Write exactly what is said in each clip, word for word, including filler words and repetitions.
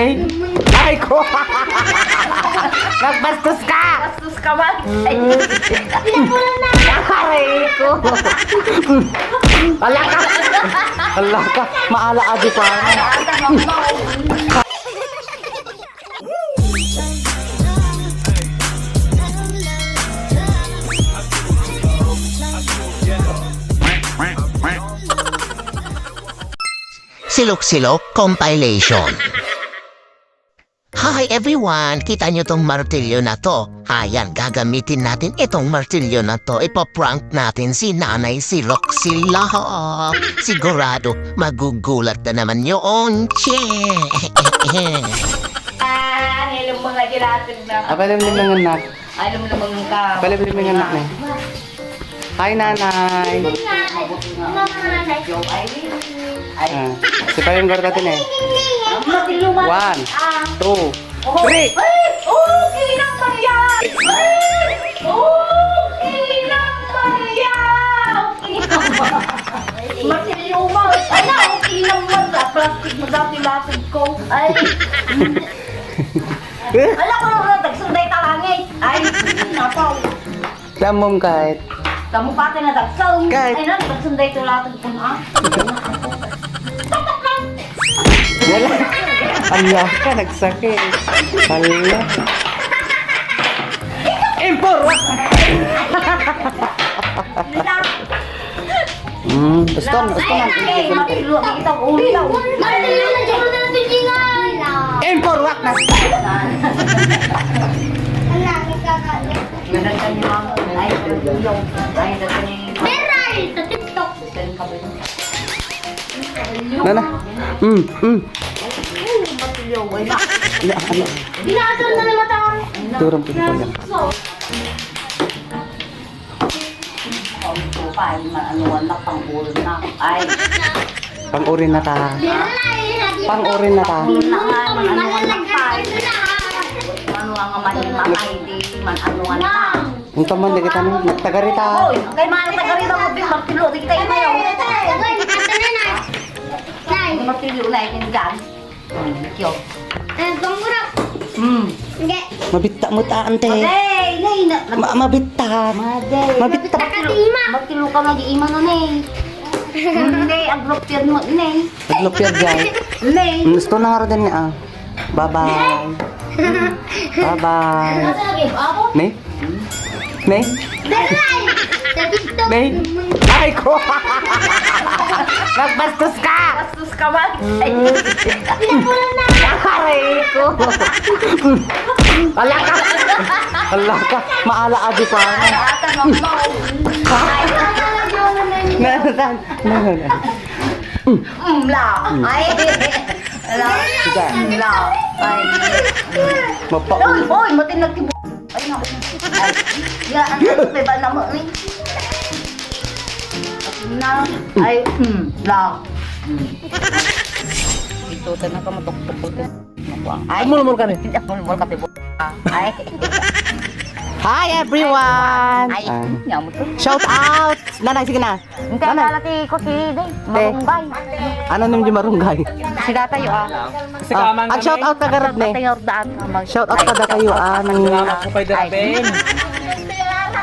Ay, ay ko! Nagbastos ka! Bastos ka man. Ay. Aray ko! Ala ka! Ala ka! Maala adi pa. Silok-silok compilation. Hi everyone! Kita nyo tong martilyo na to? Ayan, gagamitin natin itong martilyo na to. Ipaprank natin si Nanay Silok-silok. Sigurado, magugulat na naman yun. Che! Ah, hello mga dilatag na. Apa yung limang anak? Ay, lumulumang ka. Palibre mo yung anak na. Hi, Nanay. Ay, ay. Ah, si Payong Gorda din eh. One, two, three. Ay, okay lang ba yan? Ay, okay lang ba yan? Martilyo mo. Ay, na, okay lang mo. Sa plastic mo dati lapid ko. Ay. Ala ko lang, tagsunday ta langit. Ay, napaw. Samom kahit. Kamu pati na dagsang. Kahit. Ay, na, tagsunday to lang, tagpun, ah. Tatak lang. Wala. Ala ka, nagsakit. Ala. Impor! Hmm, gusto, gusto na. Ay, matilo, kita ko ulo. Matilo na dyan, matilo na dyan. Impor, wak na. Anak, nagkakalit. Meron ka ni Mama. Ay, sa video. Ay, sa ni Beray, sa TikTok. Nana. Mm, mm. Ay, na. Ina, ano? Ginasal na naman tayo. Turang pinapayang. Ang tupa, ay, man-, ano, anak, pang-uri na. Ay. Pang-uri na ta. Pang-uri na ta. Pang-uri na nga, man-, ano, anak, ay. Ano nga, man-, ay, di, man-, ano, anak. Unta man, di kita ni, nagtagarita. Hoy, kay man, nagtagarita mo, di, martilyo, di kita inayo. Nay. Martilyo na, ikingan. Hmm, kyo. Eh, bangurap. Hmm. Hindi. Mabitta mo ta, ante. Maday, nay, na, na, Ma-, mabitta. Maday. Mabitta. Nakatima. Martilyo ka nga, di ima na, nay. Hindi, aglupir mo, nay. Aglupir, jay. Nay. Hmm, gusto na nga rin, ah. Bye-bye. Bye-bye. Ne? Ne? Beray! Sa TikTok. Ne? Ay, ko! Nagbastos ka! Bastos ka man. Ay. Aray ko! Ala ka! Ala ka! Maala adi pa. Ata, mama. Ay, Na, na, na, na. Mm, la. Ay. La. Sige. La. Ay. Mapa- Hoy, hoy, matin nagtibo. Ay, naku. Ay. Ya, ano, may ba naman, eh? Na. Ay, mm, la. Mm. Ito, tanang ka matuktok ko. Ay. Mulmul ka ni. Mulmul ka, tibo. Ay. Hi, everyone. Ay, Ah. Nga mo to. Shout out. Nanay, sige na. Hindi, Nanay. Lalaki ko si, di, Te. Marunggay. Ano name di Marunggay? Si Tatay, ah. Ah, ag shout out ka garad ni. Tatay Jordan. Shout out ka da kayo, amin. Salamat po kay Ay. Darabin.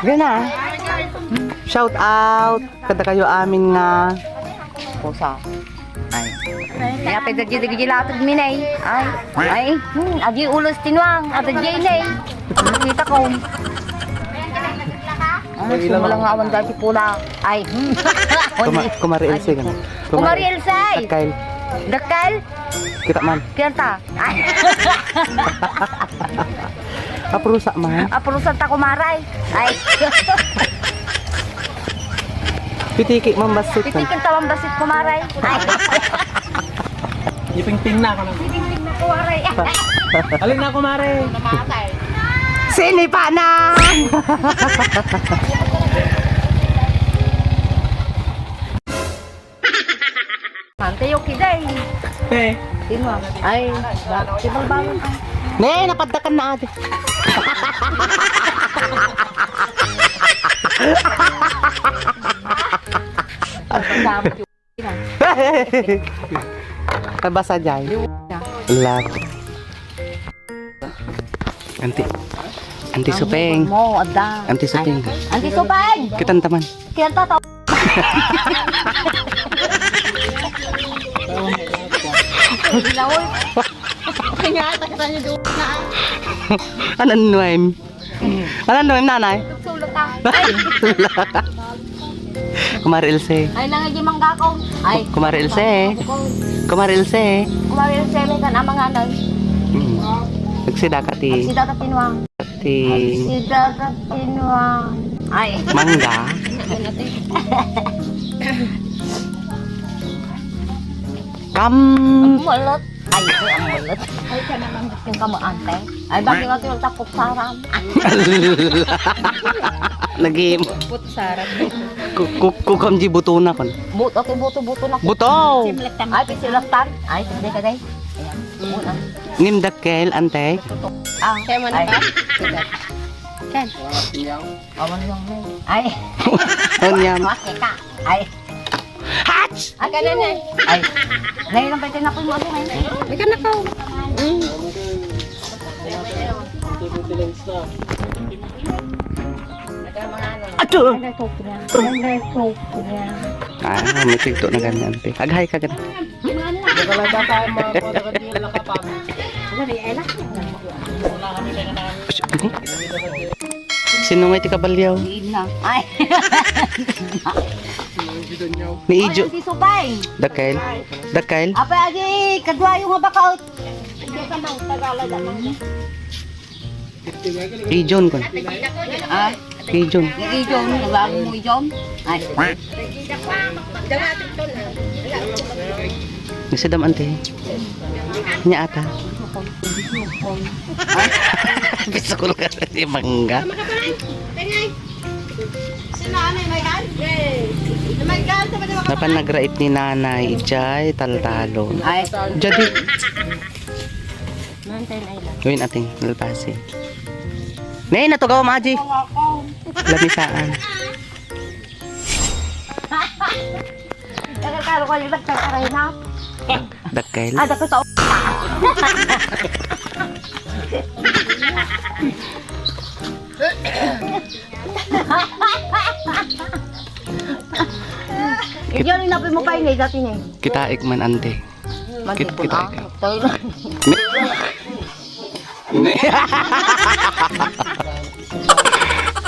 Yan na. Shout out kada kayo amin nga. Pusa. Ay. Kaya pwede di, di, di latag mi, nay. Ay. Ay. Hmm, adi ulos tinuang. Adi di, nay. Nakita ko. Ah, sumala nga awan dati pula. Ay. Hmm. Kuma-, kumari Else, ganun. Kumari Else. Dakkel. Dakkel? Kita man. Kiyanta. Ay. Aprusa man. Aprusa ta, kumaray. Ay. Pitiki man basit. Pitiki ta man basit, kumaray. Ay. Ipingping na, kanang. Ipingping na, kumaray. Alin na, kumare? Sinipa na! Mante, okay, day. Eh. Sino? Ay, ba, si Bang Bang. Ne, napaddakan na ate. Nabasa, jay. Love. Anti, Anti Supeng. Mo, ada. Anti Supeng. Anti Supeng! Kitan taman. Kitan ta. Ilaw. Kanya, takatan niyo doon na. Anan nuem? Anan nuem, nanay? Tulog ka. Kumare Ilse. Ay, nangigi mangga ko. Ay. Kumare Ilse. Kumare Ilse. Kumare Ilse, may kan amanganan. Hmm. Nagsida ka ti. Nagsida ka tinwa. Ti. Nagsida ka tinwa. Ay. Mangga. Kam. Mulot. Ay, ito ang mulot. Ay, ka naman yung kamuante. Ay, bakit nga tinultak kutsaran? Nagim. Kutsaran. Ku-, ku-, kukam di buto na kon. Buto, ti buto, buto na. Buto! Ay, pisilatan. Ay, hindi ka, day. Ayan. Una. Ngem dakkel, ante. Ah, kaya mo na ka? Ken. Awan lang mo. Ay. Onyam. Bakit ka? Ay. Hats! Ay, ka na na. Ay. Ngayon lang pwede na po yung ano, eh. May ka na ka. Mm. Ato! Ah, may tigto na ganyan, te. Aghay ka ganyan. Nagalaga tayo, mga po, nakadila ka pa. Sino nga iti kabalyaw? Diin na. Ay. Ni Ijo. Ay, si Supay. Dakkel. Dakkel. Apa, agi, kadwayo nga baka, oh. Ijon ko. Ah? Ijon. Ni Ijon, naglago mo Ijon? Ay. Nagsadam, ante. Nya ata. Bisukol ka sa mangga. Napan nagraet ni nanay, ijay taltalon. Ay. Jadi. Mountain Island. Uy, ating nalpasi. Ne, natugaw, Maji. Lamisaan. Nagkakaro kayo, nagkakaray na. Dakkel. Ah, dakkel sa Inyo rin napin mo pa ini, dati ni. Kitaek man, ante. Kit-, Magtipon, kita ah. Ikaw.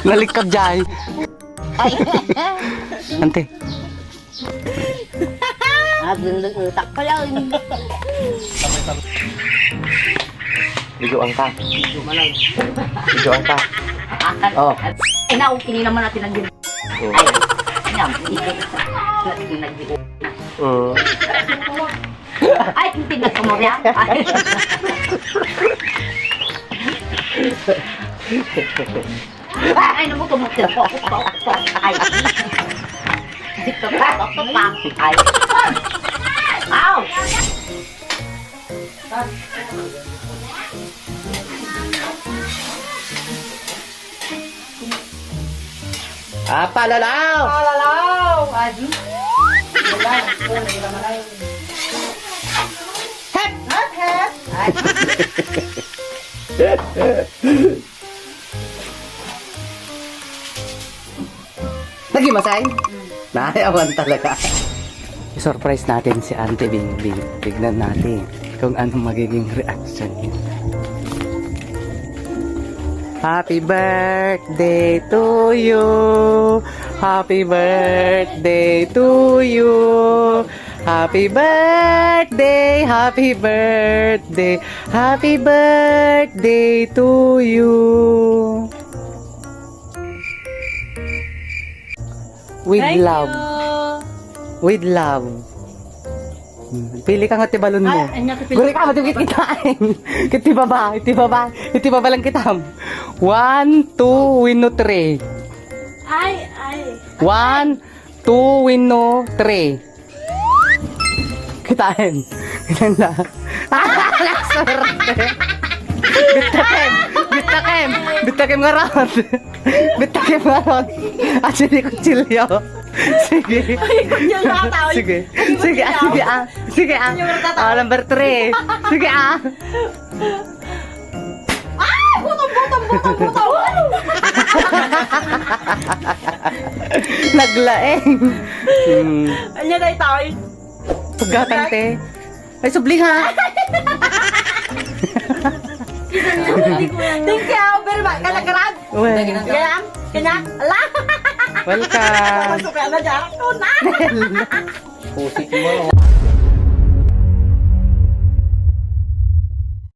Nalikkad, jay. Ay. Ante. Ah, dun, dun, utak ko lang. Video ang ka. Video ang ka. Oh. Inaw, ini naman natin ang Oh. Ay, inam, ini natin ang Mm. Ay, hindi na tumurian. Ay. Ay, naman tumutiro. Ay. Dito pa, dito pa. Ay. Ow! Apa, lalaw! Palalaw! Adi. Wala, wala, wala, wala. Hep! Hep, hep! Ay. Naging masay? Naayawan talaga. I-surprise natin si Auntie Bingbing. Tignan natin kung anong magiging reaction niya. Happy birthday to you. Happy birthday to you. Happy birthday, happy birthday, happy birthday to you. With Thank love. You. With love. Hmm, pili ka nga ti balon mo. Ah, anya ko pili. Guri ka, madugit kita. Kiti baba, iti baba, iti baba lang kita. One, two, wenno three. Ay, ay. One, two, wenno three. Kitaen. Kitaen na. Ah, swerte. Bitakem. Bitakem. Bitakem nga round. Bitakem nga round. Asa ni kutsilyo? Sige. Ay, kutsilyo ata, oy. Sige. Sige, ah, sige, ah. Sige, ah. Kutsilyo ata. Ah, number three. Sige, ah. Ah, puto Putol-putol. Naglaeng. Hmm. Anya daytoy? Pagkatante. Ay, subli nga. Thank you very much. Kanagrad. Well, Gayam. Kanya. Ala. Welcome. Masuk ka na dyan. Ako na. Pusit mo.